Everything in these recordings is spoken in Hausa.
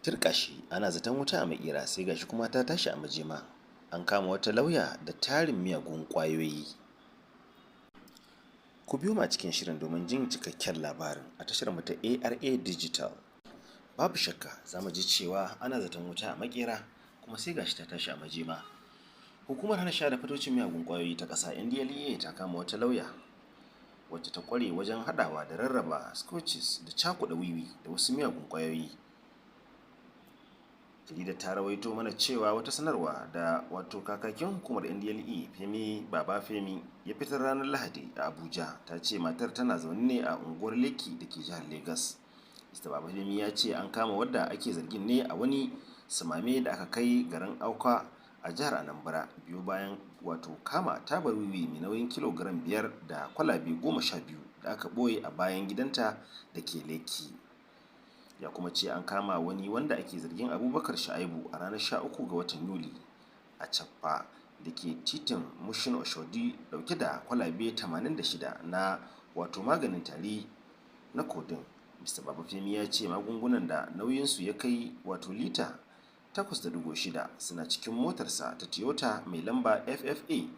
Turƙashi, ana zaton wuta a maƙera, sai gashi kuma ta tashi a majema. An kama wata lauya da tarin miyagun ƙwayoyi. Ku biyo mu a cikin shirin domin jin cikakken labarin a tashar mu ta ARA Digital. Babu shakka za mu ji cewa ana zaton wuta a maƙera, kuma sai gashi ta tashi a majema. Hukumar hana sha da fataucin miyagun ƙwayoyi ta ƙasa, NDLEA, ta kama wata lauya wacce ta ƙware wajen haɗawa da rarraba scotches da cakuɗa wiwi da wasu miyagun ƙwayoyi. Jaridar ta rawaito mana cewa wata sanarwa da wato kakakin hukumar NDLEA, Femi Babafemi, ya fitar ranar Lahadi a Abuja ta ce matar tana zaune ne a unguwar Lekki da ke jihar Lagos. Mr Babafemi ya ce an kama wadda ake zargin ne a wani sumame da aka kai garin Awka a jihar Anambra, biyo bayan wato kama tabar wiwi mai nauyin kilogiram 5 da kwalabe 12 da aka ɓoye a bayan gidanta da ke Lekki. Ya kuma ce an kama wani wanda ake zargin, Abubakar Shaibu, a ranar 13 ga watan Yuli a Cappa da ke titin Mushin Oshodi, dauke da kwalabe 86 na wato maganin tari na codeine. Mr Babafemi ya ce magungunan da nauyinsu ya kai wato lita 8.6 suna cikin motarsa ta Toyota mai lamba FFA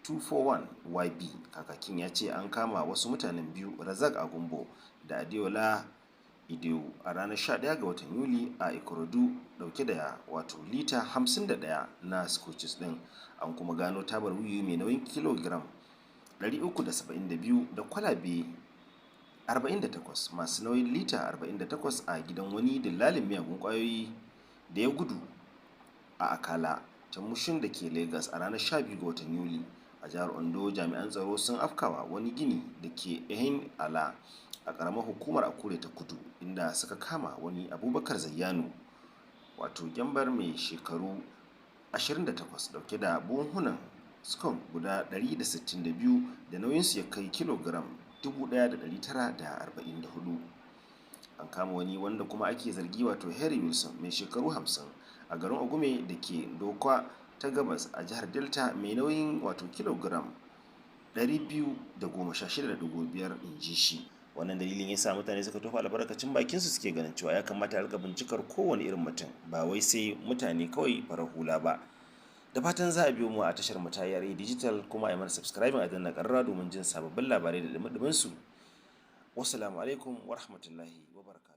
241 YB. Kakakin ya ce an kama wasu mutanen biyu, Razak Agumbo da Adeola Idewu, a ranar 11 ga watan Yuli a Ikorodu, dauke da wato lita 51 na scotches din. An kuma gano tabar wiwi mai nauyin kilogiram 372 da kwalabe 48 masu nauyin lita 48 a gidan wani dillalin miyagun kwayoyi da ya gudu a Akala ta Mushin da ke Lagos a ranar 12 ga watan Yuli. A jihar Ondo, jami'an tsaro sun afkawa wani gini da ke Ehin Ala a karamar hukumar Akure ta Kudu, inda suka kama wani Abubakar Zayyanu, wato gyambar, mai shekaru 28, dauke da buhunan scone guda 162 da nauyinsu ya kai kilogiram 1944. An kama wani wanda kuma ake zargi, wato Harry Wilson, mai shekaru 50, a garin Ogume da ke Ndokwa ta Gabas a jihar Delta, mai nauyin wato kilogiram 216.5, in ji shi. Wannan dalilin ya sa mutane suka tofa albarkacin bakinsu, suke ganin cewa ya kamata a rika bincikar kowane irin mutum, ba wai sai mutane kawai farar hula ba. Da fatan za a biyo mu a tashar mu ta ARA Digital, kuma a yi mana subscribing, a danna ƙararrawa domin jin sababbin labarai da dumi su. Wassalamu alaikum wa rahmatullahi wa barakatuh.